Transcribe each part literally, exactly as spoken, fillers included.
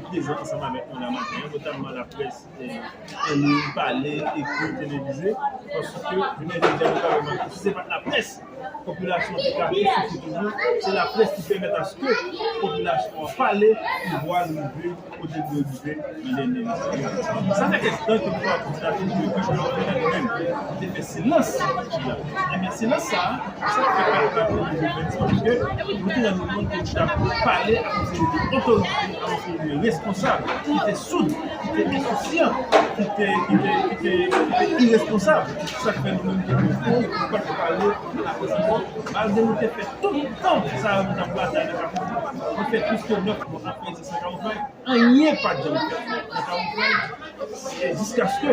prezan ansanm avèk nou la maten an, notamman laprès, eh, an liy, pale, ekri, televize, paske jounen jodi a nou ka remake, si se pa t laprès, popilasyon an te ka tou soufri toujou. Se laprès ki pèmèt aske popilasyon an pale, pouvwa l rive kote l dwe rive nan dènye minit. Sa fè kèk tan ke nou ka konstate ke pèp la fè nan li menm. Li te fè silans sou la. Ebyen, silans sa a, se sa k fè pèp la te rive fè di, paske nou te rann nou kont ke nou t ap pale ak yon seri de otorite, ak yon seri de responsab ki te soud, ki te ensisyan, ki te, ki te, ki te, ki te iresponsab. Sa k fè nou menm tou, nou pa t pale akoz ankò, malgre nou te fè tout tan sa a, nou t ap batay nan Kafoufèy. Nou fè plis ke nèf mwa ap fè egziste nan Kafoufèy, anyen pa t janm fèt nan Kafoufèy, e jiskaske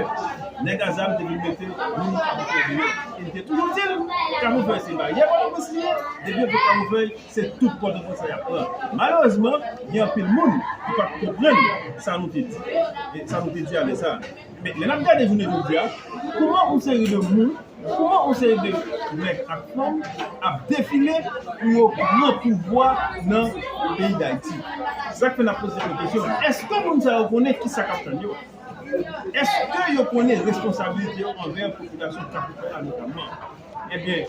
nèg a zam te vin mete moun Kafoufèy deyò. E li te toujou di l, Kafoufèy se baryè Pòtoprens li ye, depi yo pran Kafoufèy, se tout Pòtoprens la y ap pran. Malerezman, gen anpil moun ki pa t konprann sa nou te di, e sa nou te di a lè sa a. Men lè n ap gade jounen jodi a, kòman yon seri de moun, kòman yon seri de nèg ak fanm ap defile pou yo pran pouvwa nan peyi Dayiti? Sa k fè n ap poze tèt nou kesyon, èske moun sa yo konnen kisa k ap tann yo? Èske yo konnen responsabilite yo anvè popilasyon Kafoufèy la notamman? Ebyen,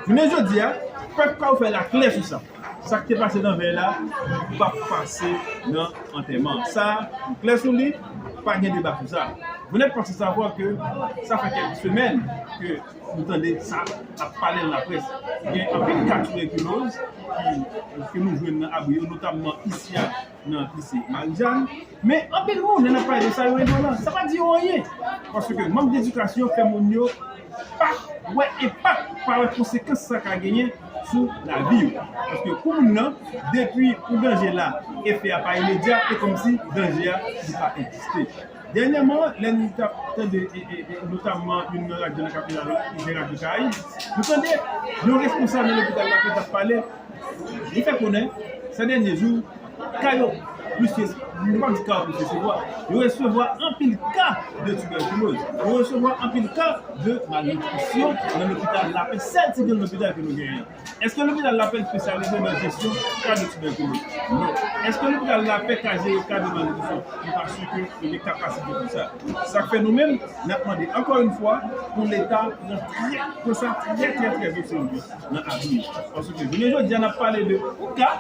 jounen jodi a, pèp Kafoufèy la klè sou sa. Sa k te pase nan vèy la p ap pase nan antèman. Sa, nou klè sou li, pa gen deba sou sa. Vous n'êtes pas sans savoir que sa fè kèk semèn ke nou tande sa ap pale nan laprès. Gen anpil ka tibèkiloz ki, ke nou jwenn nan abri yo, notamman isi a, nan lise Marijàn. Men anpil moun, lè n ap pale de sa, yo endolan. Sa pa di yo anyen. Paske mank edikasyon fè moun yo pa wè enpak, pa wè konsekans sa ka genyen sou lavi yo. Paske pou moun nan, depi yon danje la, efè a pa imedya, e kòmsi danje a li pa egziste. Dènyèman, lè n t ap tande, e, e, e, notamman youn nan radyo nan kapital la, ki se Radyo Karayib, nou tande yon responsab nan lopital Lapè t ap pale, li fè konnen, sa dènye jou, ka yo plis, nou pa di ka yo plis resevwa, yo resevwa anpil ka de tibèkiloz, yo resevwa anpil ka de malnitrisyon nan lopital Lapè, sèl ti grenn lopital ke nou genyen an. Èske lopital Lapè espesyalize nan jesyon ka de tibèkiloz? Non. Èske lopital Lapè ka jere ka de malnitrisyon? M pa si ke yo gen kapasite pou sa. Sa k fè nou menm, n ap mande ankò yon fwa pou Leta pran trè, pran sa trè, trè, trè o serye nan abri yo. Paske jounen jodi a, n ap pale de yon ka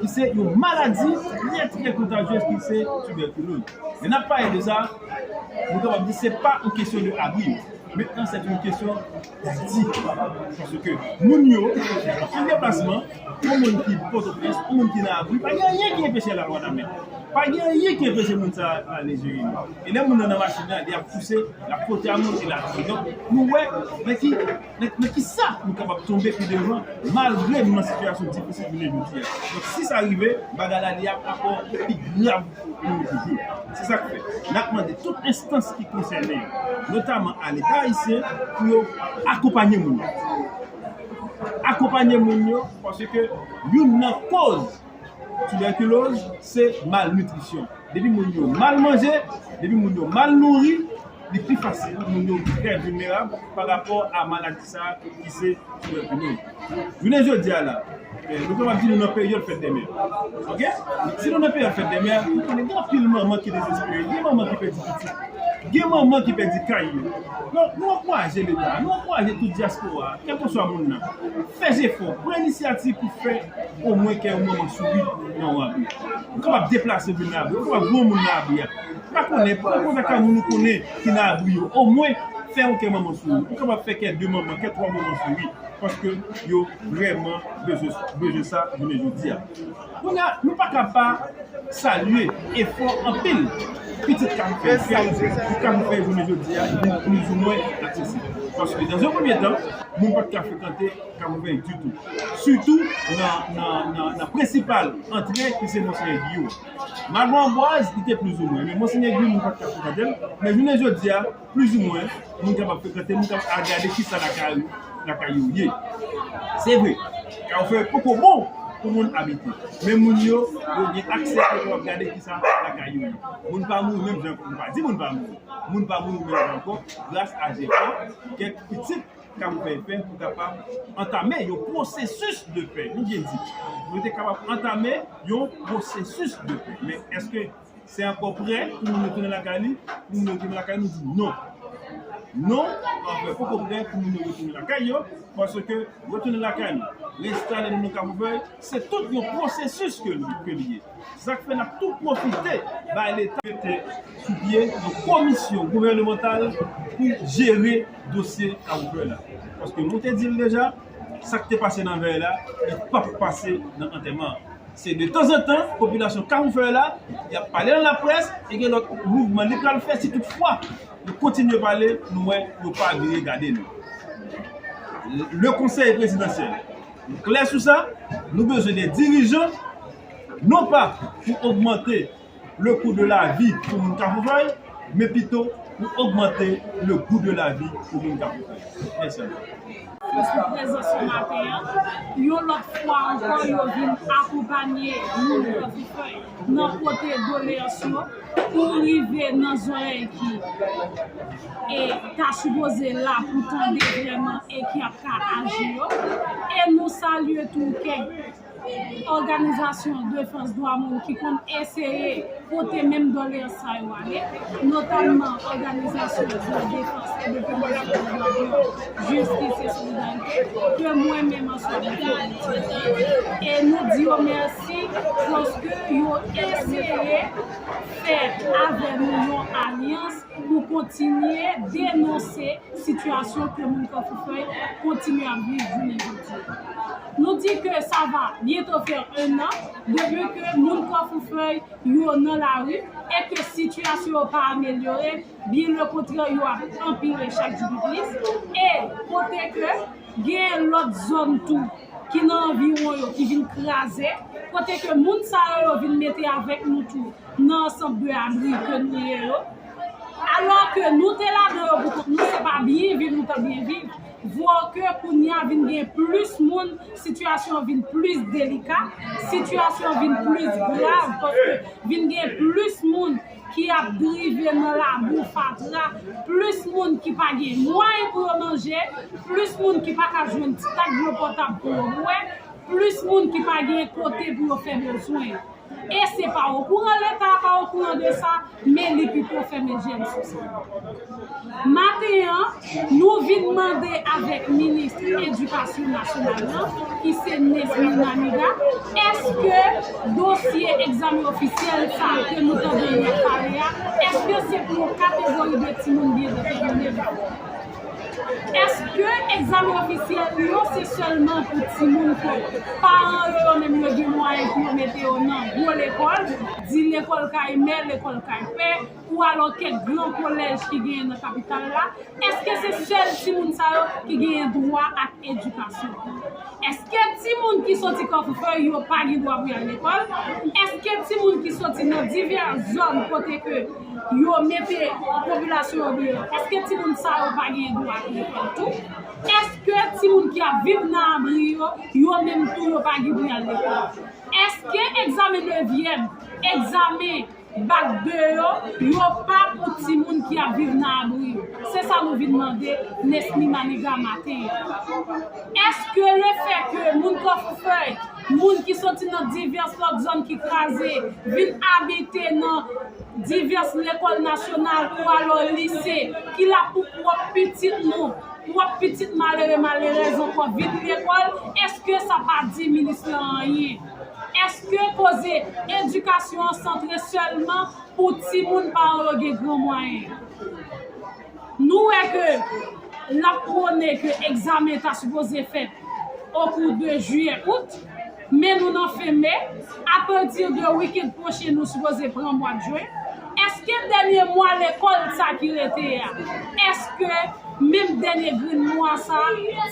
ki se yon maladi trè, trè kontajyez ki se tibèkiloz. Lè n ap pale de sa, nou kapab di se pa yon kesyon de abri. Mentnan, se yon kesyon d'Ayiti. Paske moun yo, an deplasman, yon moun ki Pòtoprens, yon moun ki nan abri, pa gen anyen ki enpeche lalwa nan men. Pa gen anyen ki enpeche moun sa a ale jere yo. E lè moun nan nan machin nan, li ap pouse, l ap pote a monte, l ap jere. Donk, nou wè nan ki, nan, nan ki sa nou kapab tonbe pi devan, malgre nou nan sitiyasyon difisil jounen jodi a. Donk, si sa rive, bagay la li ap ankò pi grav pou nou toujou. Se sa k fè n ap mande tout enstans ki konsène yo, notamman a Leta ayisyen, pou yo akonpanye moun yo. Akonpanye moun yo, paske youn nan koz tibèkiloz se malnitrisyon. Depi moun yo mal manje, depi moun yo mal nouri, li pi fasil, moun yo trè vilnerab pa rapò a maladi sa a ki se tibèkiloz. Jounen jodi a la, eh, nou kapab di nou nan peryòd fèt dè mè. Oke? Si nou nan peryòd fèt dè mè, nou konnen gen anpil manman ki dezespere, gen manman ki pèdi pitit, gen manman ki pèdi kay yo. Donk, nou ankouraje Leta, nou ankouraje tout dyaspora, kèlkeswa moun nan, fè jefò, pran inisyativ pou fè omwen kè yon manman souri nan yon abri. Ou kapab deplase vin nan abri, ou kapab voye moun nan abri a. Pa konnen, pran kontak ak moun ou konnen ki nan abri yo. Omwen, fè yon kè manman souri. Ou kapab fè kè de manman, kè twa manman souri. Paske yo vrèman bezwen, bezwen sa jounen jodi a. Kounye a, nou pa ka pa salye efò anpil pitit Kafoufèy fè, pou Kafoufèy jounen jodi a vin plizoumwen aksesib. Paske, dans un premier temps, moun pa t ka frekante Kafoufèy ditou. Sitou nan, nan, nan, nan prensipal antre ki se Monsenyè Giyo. Magon Anbwaz, li te plizoumwen, men Monsenyè Giyo, moun pa t ka frekante l, men jounen jodi a, plizoumwen, moun kapab frekante, moun kapab al gade kisa lakay, lakay yo ye. Se vre, Kafoufèy poko bon pou moun abite, men moun yo, yo gen aksè pou yo kapab gade kisa lakay yo ye. Moun pa mouri menm jan, nou pa di moun pa mouri. Moun pa mouri menm jan ankò, gras a jefò kèk pitit Kafoufèy fè pou kapab antame yon pwosesis de pè. Nou byen di, nou te kapab antame yon pwosesis de pè. Men èske se ankò prè pou moun yo tounen lakay li? Pou moun yo tounen lakay, nou di non. Non, anfen, poko prè pou moun yo retounen lakay yo, paske retounen lakay nou, enstale nou nan Kafoufèy, se tout yon pwosesis ke li, ke li ye. Sa k fè n ap tou pwofite bay Leta mete sou pye yon komisyon gouvènemantal pou jere dosye Kafoufèy la. Paske nou te di l deja, sa k te pase nan vèy la, li p ap pase nan antèman an. Se de tanzantan, popilasyon Kafoufèy la, y ap pale nan laprès, e gen lòt mouvman li pral fè si toutfwa yo kontinye pale, nou wè yo pa vire gade nou. Le Conseil Présidentiel, nou klè sou sa, nou bezwen de dirijan, non pa pou ogmante le coût de la vie pou moun Kafoufèy, men pito pou ogmante le goût de la vie pou moun Kafoufèy. Mèsi anpil. Mèsi pou prezans yo maten an. Yon lòt fwa ankò, yo vin akonpanye moun Kafoufèy nan pote doleyans yo pou rive nan zòrèy ki e ta sipoze la pou tande vrèman e ki ap ka aji yo. E nou salye tou kèk òganizasyon defans dwa moun ki konn eseye pote menm doleyans sa yo ale, notamman òganizasyon de defans e de pwomosyon dwa moun, jistis e solidarite, ke mwen menm an swa mwen fè. E nou di yo mèsi paske yo eseye fè avè nou yon alyans pou kontinye denonse sitiyasyon ke moun Kafoufèy kontinye ap viv jounen jodi a. Nou di ke sa va byento fè en an depi ke moun Kafoufèy yo nan lari e ke sitiyasyon yo pa amelyore, byen lekontrè, yo ap anpire chak jou pi plis. E kote ke gen lòt zòn tou ki nan anviwon yo ki vin kraze, kote ke moun sa yo, yo vin mete avèk nou tou nan sant de abri ke nou ye yo. Alò ke nou te ladan yo pou kont nou, se pa byen viv nou t ap byen viv. Vwè ke kounye a vin gen plis moun, sitiyasyon an vin plis delika, sitiyasyon an vin plis grav, paske vin gen plis moun ki ap drive nan labou fatra, plis moun ki pa gen mwayen pou yo manje, plis moun ki pa ka jwenn ti tak dlo potab pou yo bwè, plis moun ki pa gen kote pou yo fè bezwen. E se pa okouran, Leta pa okouran de sa, men li pito fèmen je l sou sa. Maten an, nou vin mande avèk minis edikasyon nasyonal lan, ki se Nesmy Maniga, èske dosye egzamen ofisyèl sa ke nou tande y ap pale a, èske se pou yon kategori de timoun byen detèmine? Èske egzamen ofisyèl yo se sèlman pou timoun ke paran yo, yo menm yo gen mwayen pou yo mete yo nan gwo lekòl, di lekòl kay mè, lekòl kay pè, ou alò kèk gran kolèj ki genyen nan kapital la? Èske se sèl timoun sa yo ki genyen dwa ak edikasyon? Èske timoun ki soti Kafoufèy yo pa gen dwa pou y al lekòl? Èske timoun ki soti nan divès zòn kote ke yo mete popilasyon yo deyò, èske timoun sa yo pa gen dwa lekòl tou? Èske timoun ki ap viv nan abri yo, yo menm tou yo pa gen pou y al lekòl? Èske egzamen nevyèm, egzamen bak de yo, yo pa pou timoun ki ap viv nan abri yo? Se sa nou vin mande Nesmy Maniga maten an. Èske lefètke moun Kafoufèy, moun ki soti nan divès lòt zòn ki kraze, vin abite nan divès lekòl nasyonal ou alò lise, ki la pou pwòp pitit nou, pwòp pitit malere, malerèz ankò vin lekòl, èske sa pa di minis lan anyen? Èske koze edikasyon an santre sèlman pou timoun paran yo gen gran mwayen? Nou wè ke l ap pwone ke egzamen ta sipoze fèt okou de jiyè, out, men nou nan fen me, apati de wikenn pwochen nou sipoze pran mwa jen. Èske dènye mwa lekòl sa ki rete a, èske menm dènye grenn mwa sa,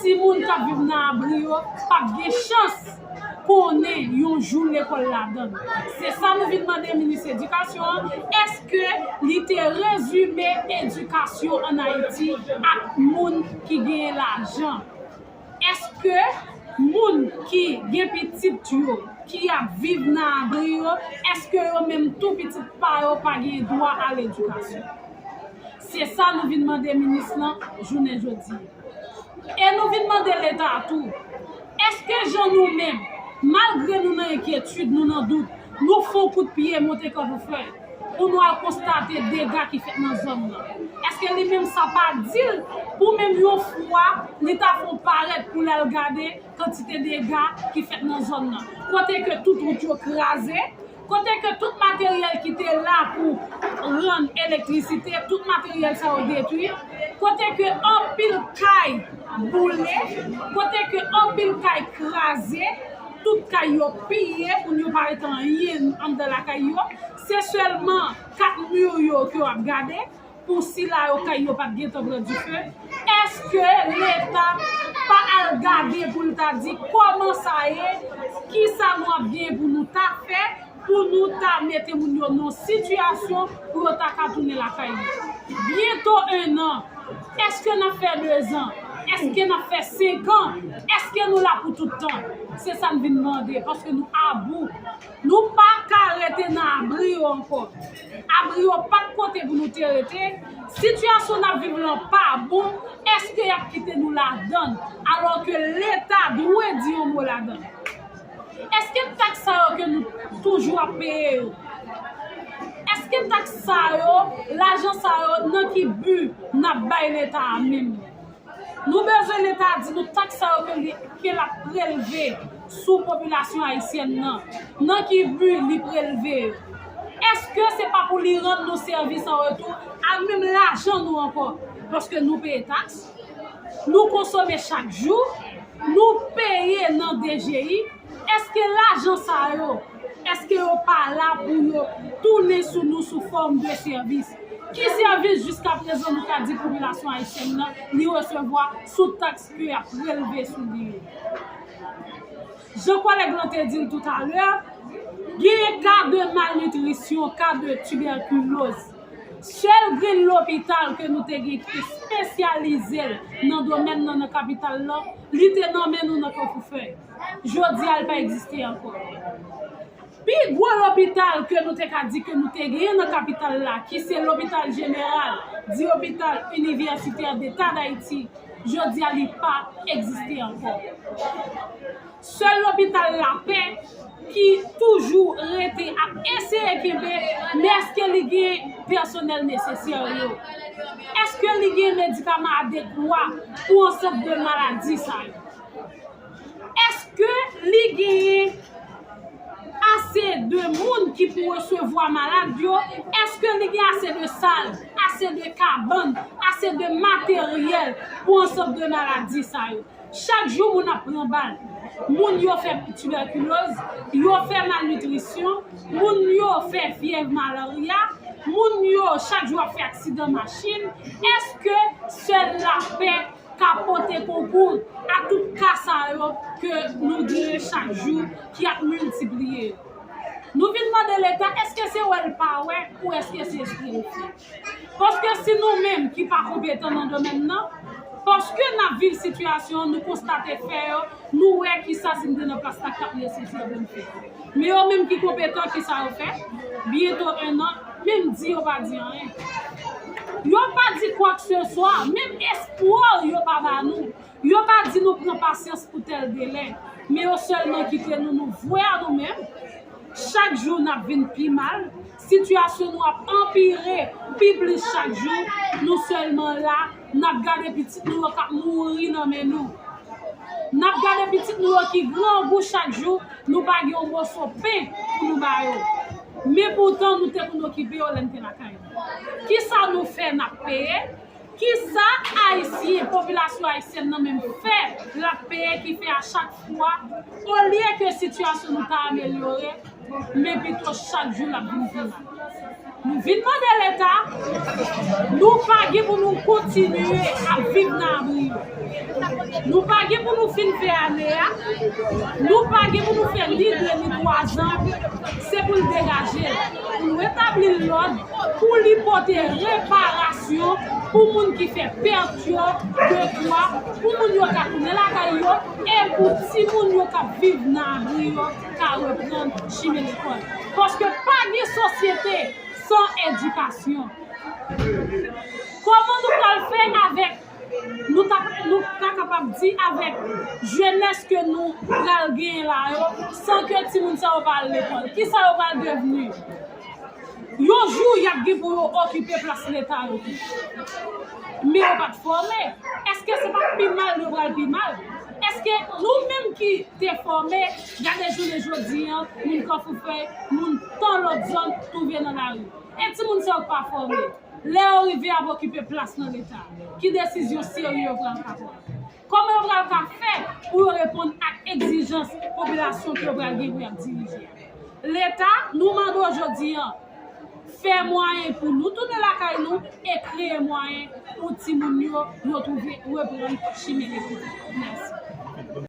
timoun k ap viv nan abri yo p ap gen chans konnen yon jou lekòl ladan l? Se sa nou vin mande minis edikasyon an, èske li te rezime edikasyon ann Ayiti ak moun ki genyen lajan? Èske moun ki gen pitit yo ki ap viv nan abri yo, èske yo menm tou pitit pa yo pa gen dwa a ledikasyon? Se sa nou vin mande minis lan jounen jodi a. E nou vin mande Leta a tou, èske jan nou menm, malgre nou nan enkyetid, nou nan dout, nou fè yon kout pye monte Kafou Fèy pou nou al konstate dega ki fèt nan zòn nan? Èske li menm sa pa di l pou menm yon fwa li ta fè yon parèt pou l al gade kantite dega ki fèt nan zòn nan? Kote ke tout wout yo kraze, kote ke tout materyèl ki te la pou rann elektrisite, tout materyèl sa yo detwi, kote ke anpil kay boule, kote ke anpil kay kraze, tout kay yo piye, moun yo pa ret anyen anndan lakay yo, se sèlman kat mi yo ke w ap gade. Pou sila yo kay yo pa t gentan pran dife, èske Leta pa al gade pou l ta di kòman sa ye, kisa nou ap gen pou nou ta fè, pou nou ta mete moun yo nan sitiyasyon pou yo ta ka tounen lakay yo? Byento en an, èske n ap fè dezan? Èske n ap fè senk an? Èske nou la pou tout tan? Se sa n vin mande, paske nou abou. Nou pa ka rete nan abri yo ankò. Abri yo pa t kote pou nou te rete. Sitiyasyon n ap viv lan pa bon. Èske y ap kite nou ladan l? Alò ke Leta dwe di yon mo ladan l. Èske taks sa yo ke nou toujou ap peye yo? Èske taks sa yo, lajan sa yo, nan ki bi n ap bay Leta a menm? Nou bezwen Leta a di nou taks sa yo ke li, ke l ap prelve sou popilasyon ayisyèn nan. Nan ki bi li prelve yo? Èske se pa pou li rann nou sèvis an retou ak menm lajan nou ankò? Paske nou peye taks, nou konsome chak jou, nou peye nan D G I. Èske lajan sa yo, èske yo pa la pou yo tounen sou nou sou fòm de sèvis? Ki sèvis jiskaprezan nou ka di popilasyon ayisyèn nan li resevwa sou taks ke y ap prelve sou li yo? Jan kòlèg lan te di l toutalè, genyen ka de malnitrisyon, ka de tibèkiloz. Sèl grenn lopital ke nou te gen ki te espesyalize l nan domèn nan, nan kapital lan, li te nan men nou nan Kafou Fèy. Jodi a, li pa egziste ankò. Pi gwo lopital ke nou te ka di ke nou te genyen nan kapital la, ki se lopital jeneral, di Hôpital Universitaire d'État d'Haïti, jodi a li pa egziste ankò. Sèl lopital Lapè ki toujou rete ap eseye kenbe, men èske li gen pèsonèl nesesè yo? Èske li gen medikaman adekwa pou ansanm de maladi sa yo? Èske li genyen ase de moun ki pou resevwa malad yo? Èske li gen ase de sal, ase de kabann, ase de materyèl pou ansanm de maladi sa yo? Chak jou moun ap pran bal. Moun yo fè tibèkiloz, yo fè malnitrisyon, moun yo fè fyèv malarya, moun yo chak jou ap fè aksidan machin. Èske sèl Lapè ka pote konkou a tout ka sa yo ke nou genyen chak jou ki ap miltipliye yo? Nou vin mande Leta, èske se wè l pa wè ou èske se espre l fè? Paske si nou menm ki pa konpetan nan domèn nan, paske n ap viv sitiyasyon an, nou konstate fè yo, nou wè kisa si n te nan plas la k t ap nesesè pou n fè. Men yo menm ki konpetan, kisa yo fè? Byento en an, menm di yo pa di anyen. Yo pa di kwakseswa, menm espwa yo pa ba nou. Yo pa di nou pran pasyans pou tèl delè, men yo sèlman kite nou, nou vwe a nou menm. Chak jou n ap vin pi mal, sitiyasyon nou ap anpire pi plis chak jou. Nou sèlman la, n ap gade pitit nou yo k ap mouri nan men nou. N ap gade pitit nou yo ki grangou chak jou, nou pa gen yon moso pen pou nou ba yo. Men poutan nou te konn okipe yo lè n te lakay nou. Kisa nou fè n ap peye? Kisa Ayisyen, popilasyon ayisyèn nan menm fè l ap peye ki fè a chak fwa, olye ke sitiyasyon nou ta amelyore, men pito chak jou l ap vin pi mal? Nou vin mande Leta, nou pa gen pou nou kontinye ap viv nan abri yo. Nou pa gen pou nou fin fè ane a, nou pa gen pou nou fè ni de ni twazan, se pou l degaje l, pou l retabli lòd, pou li pote reparasyon pou moun ki fè pèt yo, de twa, pou moun yo ka tounen lakay yo, e pou timoun yo k ap viv nan abri yo ka reprann chimen lekòl. Paske pa gen sosyete san edikasyon. Kòman nou pral fè avèk, nou ta, nou ta ka Di avèk jenès ke nou pral genyen la yo, san ke timoun sa yo pa al lekòl, kisa yo pral devni? Yon jou, y ap gen pou yo okipe plas Leta yo tou. Men yo pa t fòme. Èske se pa pi mal yo pral pi mal? Èske nou menm ki te fòme, gade jounen jodi an, moun Kafou Fèy, moun tan lòt zòn twouve nan lari? E timoun sa yo k pa fòme, lè yo rive ap okipe plas nan Leta, ki desizyon serye yo pral ka pran? Kòman yo pral ka fè pou yo reponn ak egzijans popilasyon ke yo pral gen pou y ap dirije a? Leta, nou mande w jodi an, fè mwayen pou nou tounen lakay nou e kreye mwayen pou timoun yo, yo twouve, reprann chimen lekòl. Mèsi.